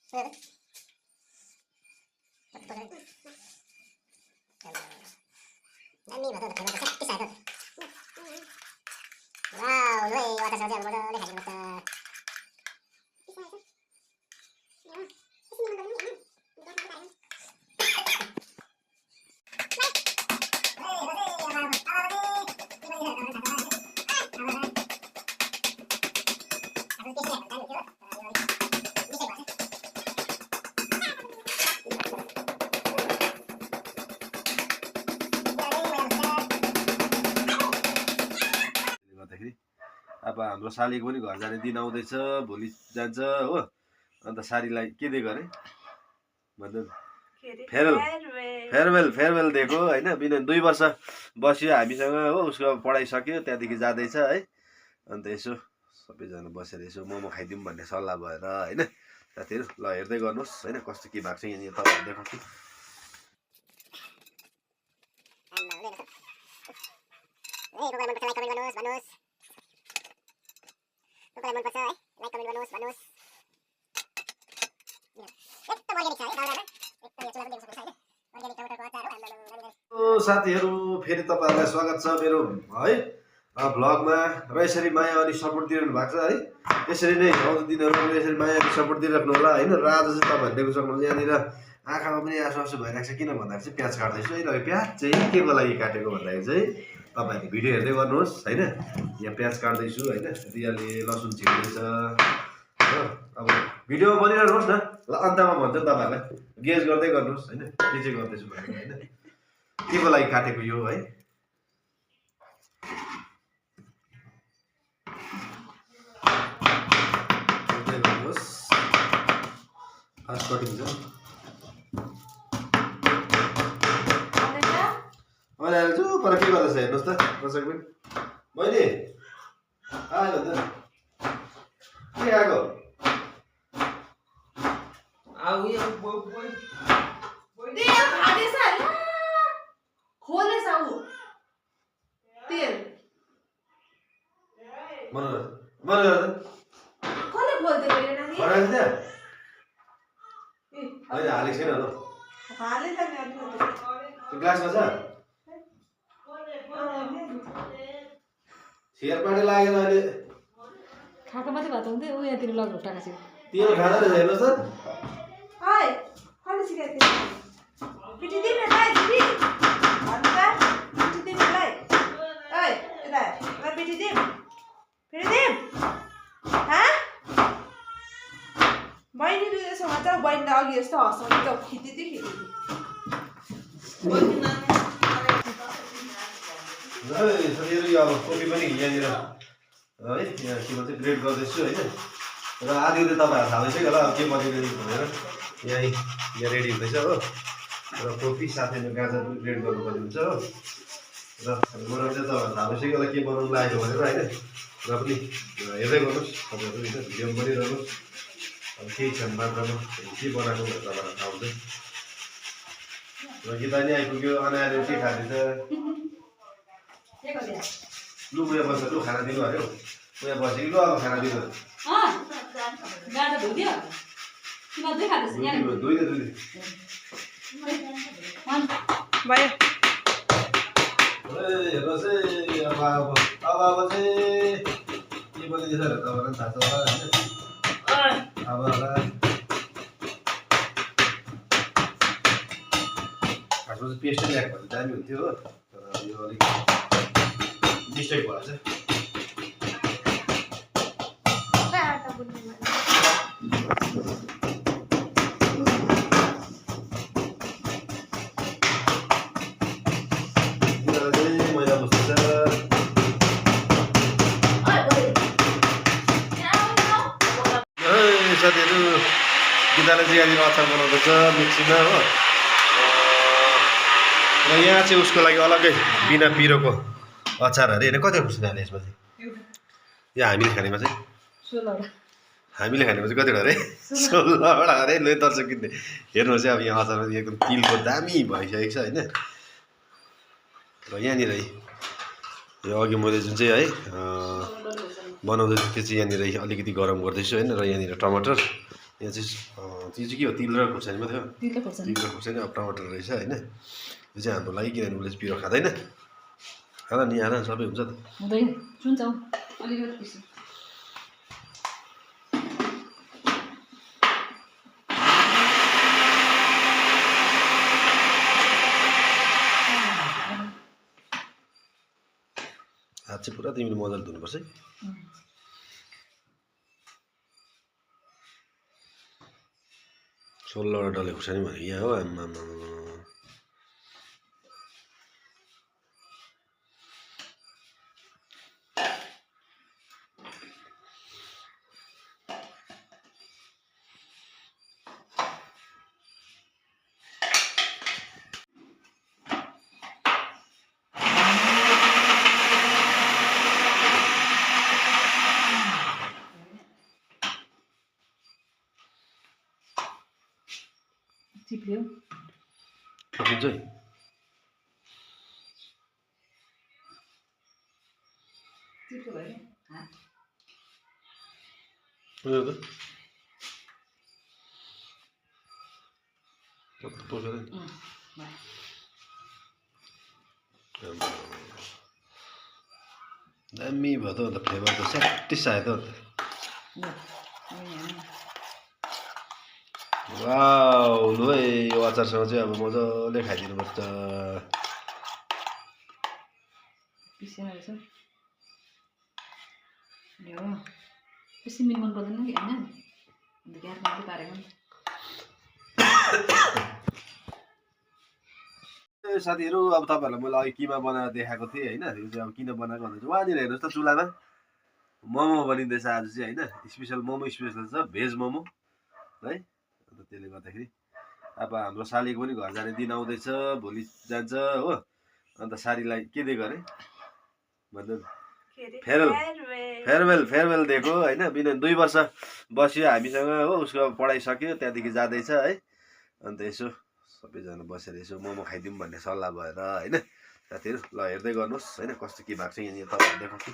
अब हाम्रो सालीको पनि घर जाने दिन आउँदैछ, भोलि जान्छ हो। अन्त सारीलाई के दिएको अरे भन्नु, फेयरवेल दिएको होइन। बिना 2 वर्ष बस्यो हामीसँग हो, उसको पढाइ सक्यो, त्यहाँदेखि जाँदैछ है। अन्त यसो सबैजना बसेर यसो मोमो खाइदिउँ भन्ने सल्लाह भएर होइन। साथीहरू ल हेर्दै गर्नुहोस् होइन, कस्तो के भएको छ यहाँनिर तपाईँहरू देखाउँछु। साथीहरू फेरि तपाईँहरूलाई स्वागत छ मेरो है भ्लगमा। र यसरी माया अनि सपोर्ट दिइरहनु भएको छ है। यसरी नै आउँदो दिनहरू यसरी माया अनि सपोर्ट दिइराख्नु होला होइन। र आज चाहिँ तपाईँहरूले देख्न सक्नुहुन्छ यहाँनिर आँखामा पनि आँसु आँसु भइरहेको छ। किन भन्दाखेरि चाहिँ प्याज काट्दैछु है। र प्याज चाहिँ के को लागि काटेको भन्दाखेरि चाहिँ तपाईँहरूले भिडियो हेर्दै गर्नुहोस् होइन। यहाँ प्याज काट्दैछु होइन, रियाले लसुन छिर्दैछ हो। अब भिडियो बनिरहनुहोस् न, ल अन्तमा भन्छु तपाईँहरूलाई, गेज गर्दै गर्नुहोस् होइन के चाहिँ गर्दैछु भनेर होइन, के को लागि काटेको यो है। फास्ट कटिङ छ मैले हाल्छु पर के गर्दैछ हेर्नुहोस् त दर्शक पनि। मैले आयो त के आएको हालेको छैन ग्लासमा छ सेरपाटी लागेर अहिले खाएको मात्रै भए त हुन्थ्यो। ऊ यहाँतिर लग उठाएको छ तेल खाँदा रहेछ हेर्नुहोस् त। बहिनीले अघि यस्तो हँसाउने त खिचिदियो अब कोपी पनि यहाँनिर है यहाँ के भन्छ ग्रेड गर्दैछु होइन। र आधी तपाईँहरू थाहा भइसक्यो होला अब के बनिँदैछ भनेर। यहाँ रेडी हुँदैछ हो। र कोपी साथैमा गाजर पनि ग्रेड गर्नुपर्ने हुन्छ हो। र मलाई चाहिँ तपाईँहरू थाहा भइसक्यो होला के बनाउनु लागेको भनेर होइन। र पनि हेर्दै गर्नुहोस् तपाईँहरू भिडियो बनिरहनुहोस्। अब केही क्षण मात्रामा के बनाएको भनेर तपाईँलाई थाहा हुन्छ। र गीता नि आइपुग्यो, अनाएर के खाँदैछ लु उयो बस्छ, लु खाना दिनु अरे हौ। उयो बस्यो कि लु अब खाना दिनु हेर्नुहोस् है। अब चाहिँ के बनिँदैछ भनेर तपाईँलाई थाहा छ होला होइन। अब होला खासमा चाहिँ पेस्टै ल्याएको भने दामी हुन्थ्यो हो। तर यो अलिक मिस्टेक भएछ। मैला बस्दैछ साथीहरू। गीताले चाहिँ यहाँनिर अचार बनाउँदैछ मिक्सीमा हो। र यहाँ चाहिँ उसको लागि अलग्गै बिना पिरोको अचार अरे होइन। कति खुसी हाल्ने यसमा चाहिँ यो हामीले खानेमा चाहिँ हामीले खानेमा चाहिँ कतिवटा अरे 16वटा अरे। ल दर्शक किन्ने हेर्नुहोस् है। अब यहाँ अचारमा एकदम तिलको दामी भइसकेको छ होइन। र यहाँनिर यो अघि मैले जुन चाहिँ है बनाउँदैछु त्यो चाहिँ यहाँनिर अलिकति गरम गर्दैछु होइन। र यहाँनिर टमाटर यहाँ चाहिँ त्यो चाहिँ के हो तिल र खुर्सानी मात्रै हो तिलको खोर्सानी तिल र खुर्सानी अब टमाटर रहेछ होइन यो चाहिँ हाम्रो लागि किनभने उसले चाहिँ पिरो खाँदैन खाँदा नि आएर सबै हुन्छ त हुँदैन सुन्छ हौ अलिकति पिस्नु हात चाहिँ पुरा तिमीले मजाले धुनुपर्छ है 16 डल्ले खुर्सानी भनेको यहाँ हो आम्मामा चिप्ल्यो ठिक है चिप्लो भयो हात उयो त पोखेर भयो दामी भयो त अन्त फ्लेभर त स्याटिस आयो त अन्त वाउ लु है यो अचारसँग चाहिँ अब मजाले खाइदिनुपर्छ पिसेर रहेछ यो सिमी मन पर्दैन कि होइन अन्त ग्यास मात्रै पारेको नि साथीहरू अब तपाईँहरूलाई मैले अघि किमा बनाएर देखाएको थिएँ होइन यो चाहिँ अब किन बनाएको भन्दा चाहिँ वहाँनिर हेर्नुहोस् त चुलामा मोमो बनिँदैछ आज चाहिँ होइन स्पेसल मोमो स्पेसल छ भेज मोमो है अन्त त्यसले गर्दाखेरि अब हाम्रो सालीको पनि घर जाने दिन आउँदैछ भोलि जान्छ हो अन्त सालीलाई के दिएको अरे भन्दा फेयरवेल दिएको होइन बिना 2 वर्ष बस्यो हामीसँग हो उसको पढाइ सक्यो त्यहाँदेखि जाँदैछ है अन्त यसो सबैजना बसेर यसो मोमो खाइदिउँ भन्ने सल्लाह भएर होइन साथीहरू ल हेर्दै गर्नुहोस् होइन कस्तो के भएको छ यहाँनिर तपाईँहरू देखाउँछु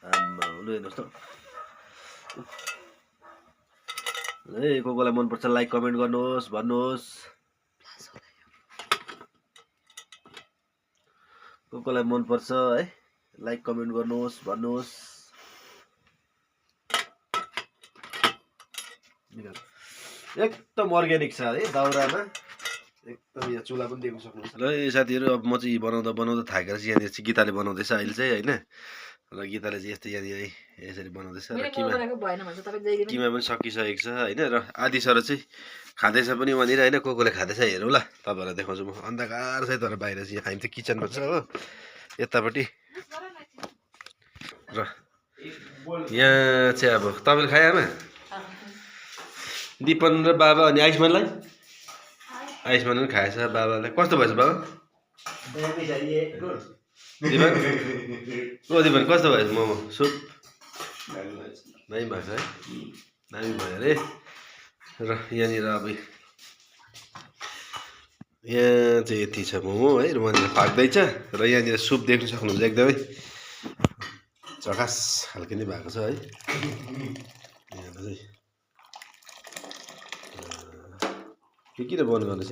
आम्मा लु हेर्नुहोस् त है को कोलाई मनपर्छ लाइक कमेन्ट गर्नुहोस् भन्नुहोस् को कोलाई मनपर्छ है लाइक कमेन्ट गर्नुहोस् भन्नुहोस् एकदम अर्ग्यानिक छ है दाउरामा एकदम यहाँ चुला पनि देख्न सक्नुहुन्छ ल साथीहरू अब म चाहिँ बनाउँदा बनाउँदा थाकेर चाहिँ यहाँनिर चाहिँ गीताले बनाउँदैछ अहिले चाहिँ होइन र गीताले चाहिँ यस्तै यहाँनिर यसरी बनाउँदैछ र किमा पनि सकिसकेको छ होइन र आधी सर चाहिँ खाँदैछ पनि वहाँनिर होइन को कोले खाँदैछ हेरौँ ल तपाईँहरूलाई देखाउँछु म अन्धकार छ तर बाहिर चाहिँ हामी त किचनमा छ हो यतापट्टि र यहाँ चाहिँ अब तपाईँले खाए आमा दिपन र बाबा अनि आयुष्मानलाई आयुष्मान पनि खाएछ बाबालाई कस्तो भएछ बाबा दिपन ओ दिपन कस्तो भएछ मोमो सुप दामी भएको छ है दामी भयो अरे र यहाँनिर अब यहाँ चाहिँ यति छ मोमो है र वहाँनिर पाक्दैछ र यहाँनिर सुप देख्न सक्नुहुन्छ एकदमै झकास खालको नै भएको छ है यहाँ चाहिँ किन बन्द गर्दैछ